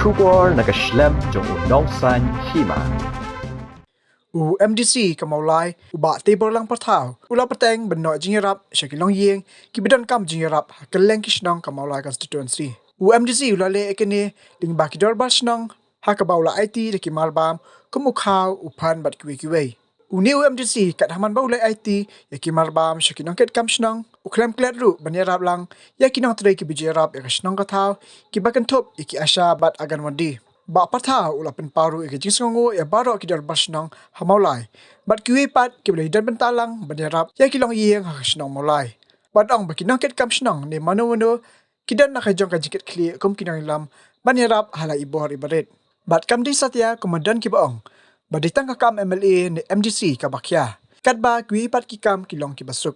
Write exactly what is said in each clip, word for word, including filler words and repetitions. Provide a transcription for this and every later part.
Khubor na ka shlem jong u nongsan hima. U M D C ka Mawlai, u Bah Teibor Langpyrthaw, u la pateng ban noh jingïarap sha ki longïing kiba donkam jingïarap ha kylleng ki shnong ka Mawlai constituency. U M D C u la leh ïa kane lyngba ki dorbar shnong, ha kaba u la aiti da ki marbam kum u khaw, u phan bad kiwei kiwei. Une u M D C kat haman ba u la aiti ïa ki marbam sha ki nongkitkam shnong, u khlem klet ruh ban ïarap lang ïa ki nongtrei kiba ju ïarap ïa ka shnong ka thaw, kiba kynthup ïa ki ASHA bad Anganwadi. Bah Pyrthaw u la pynpaw ruh ïa ka jingsngewnguh ïa baroh ki dorbar shnong ha Mawlai bad kiwei pat kiba la ïadon bynta lang ban ïarap ïa ki longïing ha ka shnong Mawlai. Bad ong ba ki nongkitkam shnong ne mano mano ki don na ka jong ka jingkitkhlieh kum ki nongïalam ban ïarap ha la i bor i barit. Bad kam dei satia kumba don kiba ong ba dei tang ka kam M L A ne M D C kaba khia, katba kiwei pat ki kam ki long kiba suk.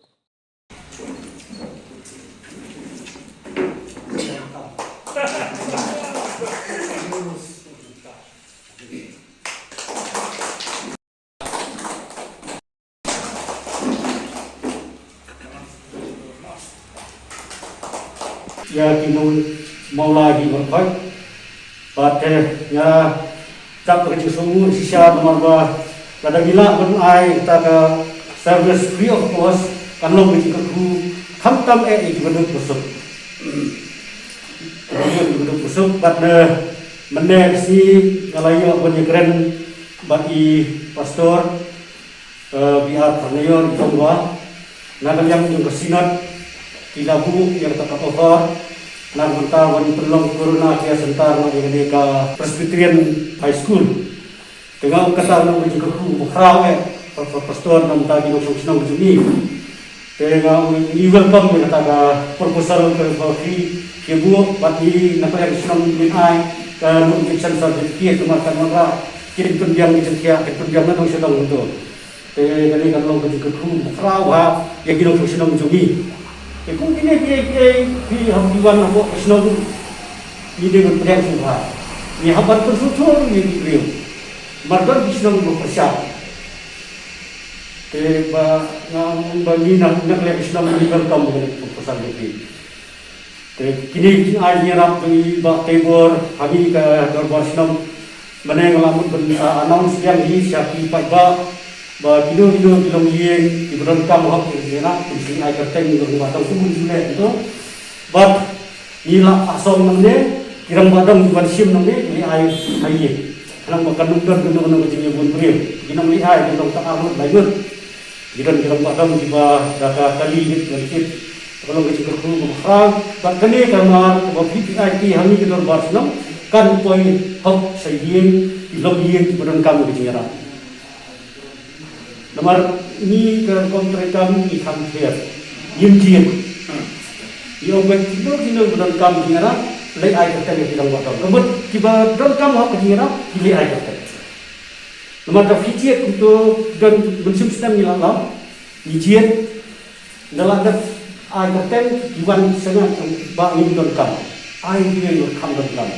Ïa ki nong Mawlai ki bym khot. Bad te nga dap ka jingsngewnguh shisha namar ba lada ngi lah ban ai kata ka service free of cost, kan long ka jingkyrkhu khamtam eh ïa kiba duk ba suk. Kiba duk ba suk. Bad ne mynne ka sngi nga la ïoh ban ïakren bad i pastor, eh, B R Kharnaior, i tong ba na ka liang jong ka Synod ki la buh ïa kata ka offer na ka bynta ban pynlong Corona Care Center na ïa kane ka Presbyterian High School. Te nga ong kata ka long ka jingkyrkhu ba khraw eh, pa, pa, pastor, na ka bynta ki nongshong shnong jong ngi. Te nga ong ngi welcome ïa kata ka proposal ka, ka phi, phi buh, bad ngi na ka liang shnong ngi ai ka notification certificate, namar ka nongrah kin pynbiang ki jingthiah, kin pynbiang na dong sha dong to. Te kane kan long ka jingkyrkhu ba khraw ha ïa ki nongshong shnong jong ngi. Te kum kine kiei kiei phi hap ki wan hapoh ka shnong, ngi dei ban pdiang sngewbha. Ngi hap ban pynsngewthuh ïa ki briew. Mar don ki shnong ba pyrshah. Te ba nga, ba ngi na, na ka liang ka shnong ngi welcome ïa kane ka proposal jong phi. Te kine ki jingai jingïarap jong i Bah Teibor ha ngi ka dorbar shnong. Mynne nga la mut ban, ah, announce biang hi sha ki paidbah ba kino kino ki longïing kiba donkam hok ïa ka jingïarap, kin sa ai kyrteng ïa u rangbah dong kumba u ju leh to. Bad ngi la sdang nangne, ki rangbah dong ki wan shim nangne ki leh ai ha ïing. Khnang ba kan ym don kano kano ka jingïabun briew. Ki nongleh ai ki long tang ar ngut lai ngut. Ki don ki rangbah dong kiba da ka kali kit ban kit. Ka long ka jingkyrkhu kaba khraw. Bad kane ka mar kaba V V I P ha ngi ka dorbar shnong kan poi hok sha ïing, ki longïing kiba donkam ka jingïarap. Namar ngi ka rukom treikam ngi kham pher. Ngim jied. Ngi ong ba kino kino kiba donkam ka jingïarap, leh ai kyrteng ïa ki rangbah dong. Ka mut kiba donkam hok ka jingïarap ki leh ai kyrteng. Namar da phi jied kumto, don mynsiem snem ngi la lam, ngi jied, ngi la dep ai kyrteng, ki wan sngewbha ba ngim donkam. Ai kiwei ba kham donkam.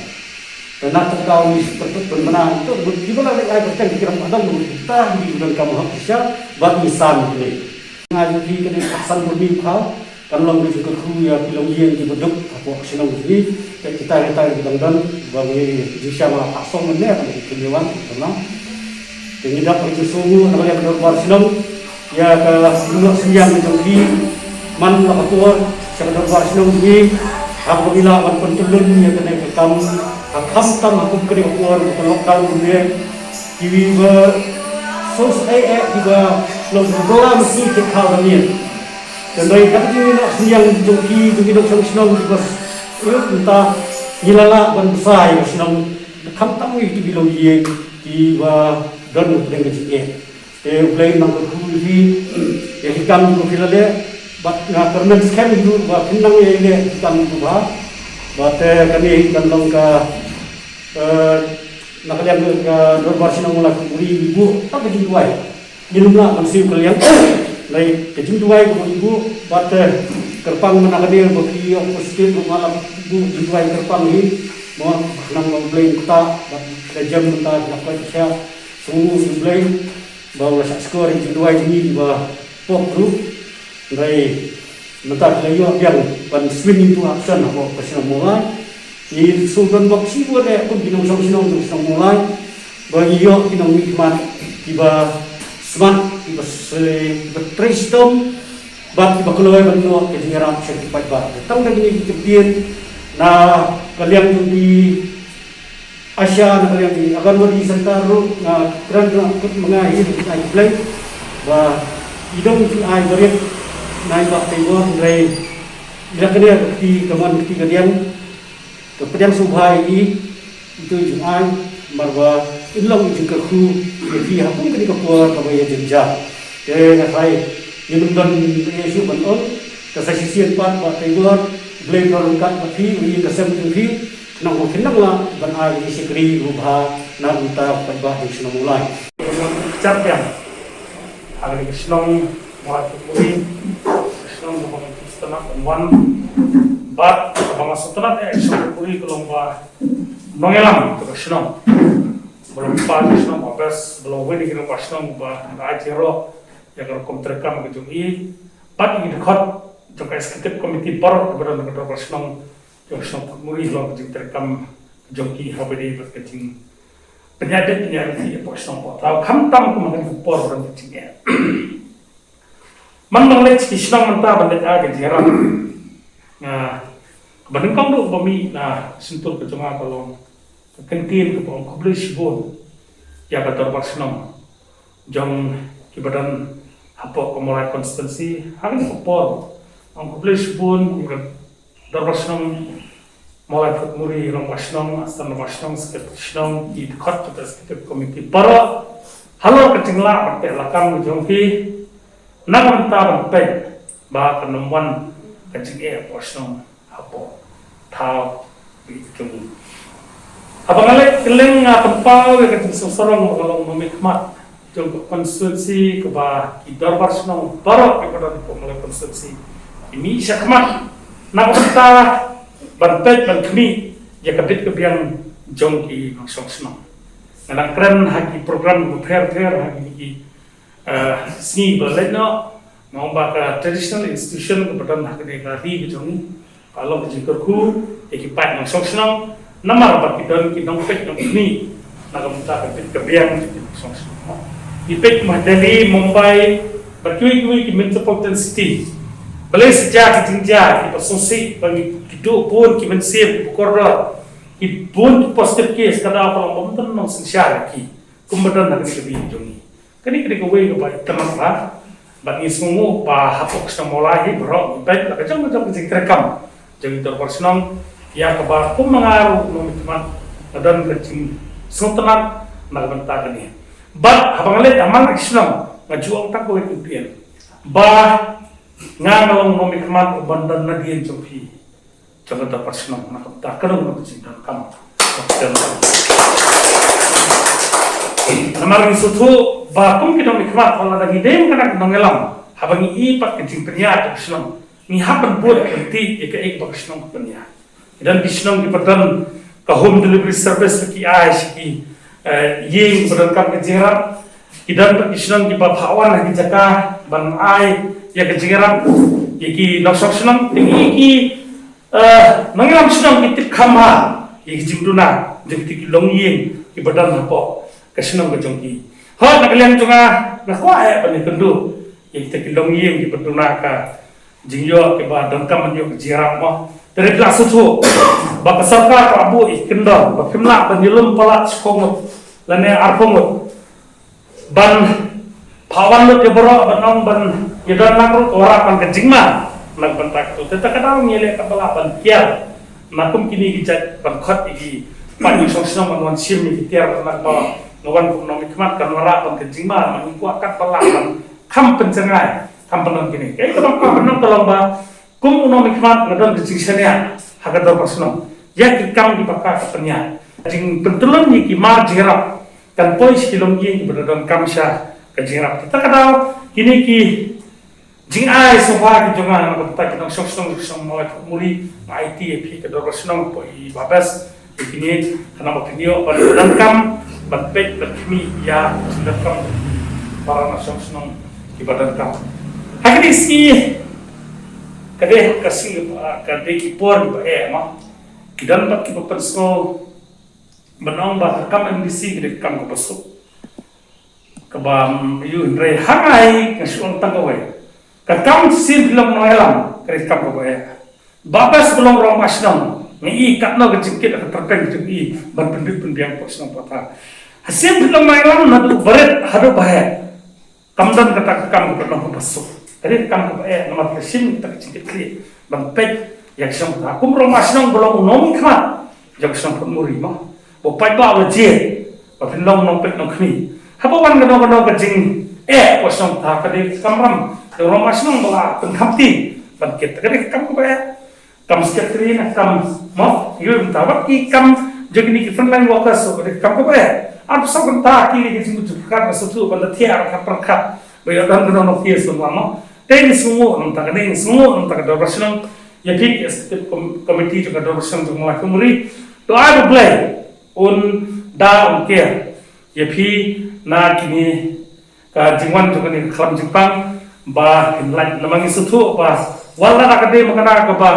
Te na kata ka daw ngi shu pynbna kumto, kiba la leh ai kyrteng ki rangbah dong, kita ki donkam hok shisha, bad ngi san kine. Nga ju phi kane ka san bun ni khaw. Kan long ka jingkyrkhu ïa ki longïing kiba duk hapoh ka shnong jong ngi. Te kita kita ki dang don ba ngi jingshisha la phah song mynne, kan ki wan ki wan. Te ngi dap ka jingsngewnguh na ka liang ka dorbar shnong ïa ka lum noh synñiang ka jong ki man la ka por sha ka dorbar shnong jong ngi. Ha kaba ngi lah ban pyntyllun ïa kane ka kam, ha khamtam ha kum kane ka por ka lockdown ne, kiwei ba sngewsih eh kiba long ba la masi ki khaw da miet. Te hynrei da ka jingnoh synñiang jong ki, jong ki nongshong shnong kiba, eh, mynta ngi la lah ban bsa ïa ka shnong, khamtam ïa ki longïing kiba don hapdeng ka jingeh. Te U Blei un nang kyrkhu ïa phi, ïa ki kam kiba phi la leh, bad nga kyrmen skhem ruh ba phin nang ïaleh ïa ki kam kiba bha. Bad te kane kan long ka, eh, na ka liang ka dorbar shnong Mawlai Khumburi ngi buh tang ka jingduwai. Ngim lah ban siew ka liang. Hynrei ka jingduwai kaba ngi buh, bad te kyrpang mynta ka dei ba ki ïoh positive ruh nga la buh jingduwai kyrpang hi. Mo, khnang ba U Blei un ktah, bad ka jem mynta ka la koit ka khiah. Sngewnguh ïa U Blei ba u la shah shkor ïa ka jingduwai jong ngi kiba pop ruh. Hynrei mynta ki la ïoh biang ban swing into action hapoh ka shnong Mawlai. Ngi sngewdon bok shibun eh kum ki nongshong shnong jong shnong Mawlai ba ngi ïoh ki nongmihkhmat kiba smat, kiba se, kiba trei shitom bad kiba kloi ban noh ka jingïarap sha ki paidbah. Tang da kine ki kyntien na ka liang jong ki ASHA, na ka liang jong ki Anganwadi Centre ruh nga kren ruh kut ma nga hi ruh ai khublei ba i dang jngai barit na i Bah Teiwor, hynrei i la kane ka kti ka mon kti ka diang. Ka pdiang sngewbha ïa i, ito i jingai, namar ba in long i jingkyrkhu ïa phi ha kum kane ka por kaba ïa jynjar. Te nga tharai ngim don ei shuh ban ong, ka sa shisien pat Bah Teiwor, Blei un long ryngkat bad phi, u ïing ka sem jong phi, khnang ba phin nang lah ban ai ïa i shakri uba bha na ka bynta u paidbah jong shnong Mawlai. Jap jam. Ha kane ka shnong Mawlai Phutkmuri, ka shnong kaba nga sngewtynnat ban wan. Bad kaba nga sngewtynnat eh, ka shnong Phutkmuri ka long ba nongïalam jong ka shnong, ba long pa jong ka shnong, ba best, ba long uwei na ki rangbah shnong ba nga ai jingïaroh ïa ka rukom treikam ka jong i. Bad ïa ki dkhot jong ka executive committee baroh kiba don ha ka dorbar shnong jong ka shnong Phutkmuri, halor ka jingtreikam ka jong ki haba ïadei bad ka jingpynïaid beit pynïaid lynti hapoh shnong hapoh thaw, khamtam kum ha kane ka por ba don ka jingeh. Man ba nga leit sha ki shnong mynta ban leit ai ka jingïarap, nga, kaba nyngkong ruh kaba mih na shyntur ka jong nga ka long ka kyntien kaba ong khublei shibun ïa ka dorbar shnong jong kiba don hapoh ka Mawlai constituency ha kane ka por. Ong khublei shibun ïa ka dorbar shnong Mawlai Phutkmuri, rangbah shnong, assistant rangbah shnong, secretary shnong, ki dkhot jong ka executive committee baroh halor ka jinglah ban peit lakam ka jong ki na ka bynta ban peit ba kan ym wan ka jingeh hapoh shnong, hapoh thaw ka jong i. Haba nga leit kylleng, nga pynpaw ïa ka jingsngewsarong ba nga long nongmihkhmat jong ka constituency kaba ki dorbar shnong baroh kiba don hapoh Mawlai constituency ki mih shakhmat na ka bynta ban peit ban khmih ïa ka bit ka biang jong ki nongshong shnong. Nga dang kren ha ki program bapher bapher ha kine ki, eh, sngi ba la leit noh, nga ong ba ka traditional institution kaba don ha kane ka ri ka jong ngi ka long ka jingkyrkhu ïa ki paid nongshong shnong, namar ba ki don ki nongpeit nongkhmih na ka bynta ka bit ka biang jong ki nongshong shnong. Ngi peit ma Delhi, Mumbai bad kiwei kiwei ki metropolitan city, balei sa jia ki jingjia kiba sngewsih ba ngi, ki duh bun ki mynsiem kiba kordor, ki bun ki positive case, ka daw ka long ba ym don nongsynshar ïa ki kumba don ha kane ka ri jong ngi. Kane ka dei kawei kaba itynnat bha. Bad ngi sngewnguh ba hapoh ka shnong Mawlai hi baroh ngi peit la ka jong ka jong ka jingtreikam jong ki dorbar shnong ïa kaba kum ma nga ruh u nongmihkhmat nga don ka jingsngewtynnat na ka bynta kane. Bad haba nga leit ha man la ki shnong nga ju ong tang kawei ka ktien ba nga, nga long u nongmihkhmat uban don nadien jong phi, jong ka dorbar shnong, na ka bynta kano kano ka jingdonkam. Namar ngi sngewthuh ba kum ki nongmihkhmat, lada ngi dei ban kynnoh nongïalam, haba ngi i pat ka jingpynïaid jong ka shnong, ngi hap ban bud lynti ïa kaei kaba ka shnong ka pynïaid. Ki don ki shnong kiba don ka home delivery service ba ki ai sha ki, eh, ïing ba donkam ka jingïarap. Ki don pat ki shnong kiba phah wan ha ki jaka ban ai ïa ka jingïarap ïa ki nongshong shnong. Te ngi ki, eh, nongïalam shnong ki tip kham bha ïa ki jingduna jong kito ki longïing kiba don hapoh ka shnong ka jong ki. Hooid, na ka liang jong nga, nga kwah eh ban ïakynduh ïa kita ki longïing kiba duna ka jingïoh, kiba donkam ban ïoh ka jingïarap mo. Te phi la sngewthuh ba ka sorkar ka la buh ïa ki kyndon ba phim lah ban ïalum palat shiphew ngut lane arphew ngut ban phah wan lut ïa baroh, ban ong ban ïadon lang ruh ka wanrah ban ka jingma na ka bynta katu. Te ta ka daw ngi leh kaba lah ban kiar na kum kine ki jait ban khot ïa ki paid nongshong shnong ban wan shim ïa ki tiar, na kaba nga wan kum nongmihkhmat kan wanrah ban ka jingma, ma ngi kwah katba lah ban kham pynjngai, kham pynlong kine. Kaei kaba nga kwah ban ong ka long ba kum u nongmihkhmat nga don ka jingshaniah ha ka dorbar shnong ïa ki kam kiba ka, ka pynïaid. Jingpyntyllun ïa ki mar jingïarap kan poi sha ki longïing kiba da donkam sha ka jingïarap. Te ta ka daw kine ki jingai sngewbha ki jong nga na ka bynta ki nongshong shnong jong ka shnong Mawlai Phutkmuri, nga aiti ïa phi ka dorbar shnong, poi babes ïa kine, khnang ba phin ïoh ban donkam, ban peit, ban khmih ïa ki jingdonkam para nongshong shnong kiba donkam. Ha kine ki sngi, ka dei ka sngi, ka dei ki por kiba eh mo. Ki don bad kiba pynsngew ban ong ba ka kam M D C ka dei ka kam kaba suk, kaba, mm, ïoh hynrei ha nga hi nga shu ong tang kawei. Ka kam shisien phi long nongïalam ka dei ka kam kaba eh. Ba bas ka long rong mah shnong, nga i katno ka jingkit ka tyrpeng jong i ban pynbit pynbiang pok shnong pok thar. Ha shisien phi long nongïalam naduh barit haduh baheh. Kam don kata ka kam kaba long kaba suk. Ka dei ka kam kaba eh namar ka shim kata ka jingkitkhlieh ban peit ïa ka shnong kata. Kum rong mah shnong ba long u nongmihkhmat jong ka shnong Photmuri mo, ba u paidbah u la jied ba phin long nongpeit nongkhmih. Haba wan kano kano ka jingeh pok shnong kata, ka dei ka kamram jong rong mah shnong ba la pynkhamti ban kit. Ka dei ka kam kaba eh. Kam secretary na kam mo, ïoh mynta wat ki kam jong kine ki frontline workers, so ka dei ka kam kaba eh. Arphew saw kynta ki dei ki jingmut jingpyrkhat ba sngewthuh ban da thiah ryngkat pyrkhat ba ïoh don kano kano case ba mo. Te ngi sngewnguh na ka bynta kane, ngi sngewnguh na ka bynta ka dorbar shnong. Ïa phi ki executive com-, committee jong ka dorbar shnong jong Mawlai Photmuri, to ai ba U Blei un da un kiar ïa phi na kine ka jingwan jong kane ka khlam jingpang ba phin lait. Namar ngi sngewthuh ba wat la ka dei ma kane kaba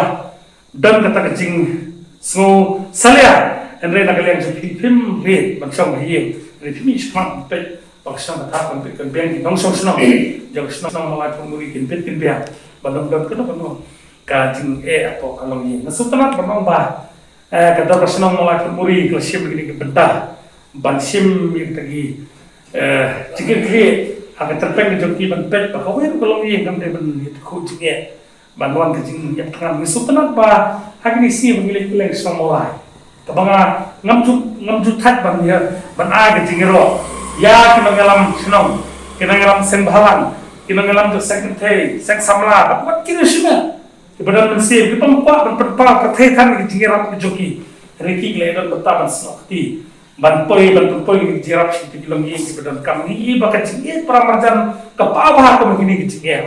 don kata ka jingsngew salia, hynrei na ka liang jong phi phim rit ban shong ha ïing, hynrei phim ïohi shakhmat ban peit ba ka shnong ka thah ban peit ban biang, ki nongshong shnong jong ka shnong Mawlai Photmuri kin peit kin biang ban ym don kano kano ka jingeh hapoh ka longïing. Nga sngewtynnat ban ong ba, eh, ka dorbar shnong Mawlai Photmuri ka la shim kine ki bynta ban shim ïa kita ki, eh, jingkitkhlieh ha ka tyrpeng ka jong ki ban peit ba kawei ruh ka longïing kam dei ban ïakhun jingeh ban wan ka jingïap thngan. Ngi sngewtynnat ba ha kine ki sngi ba ngi leit kylleng shnong Mawlai, kaba nga ngam ju, ngam ju thait ban ïa, ban ai ka jingïaroh ïa ki nongïalam shnong, ki nongïalam seng bhalang, ki nongïalam jong seng kynthei, seng samla bad wat kino kino kiba don mynsiem, kiba ym kwah ban pynpaw pyrthei than ka jingïarap ka jong ki. Hynrei ki la ïadon bynta ban snoh kti, ban poi, ban pynpoi ka jingïarap sha kita ki longïing kiba donkam. Ngi i ba ka jingïeit para marjan ka paw bha kum kine ki jingeh.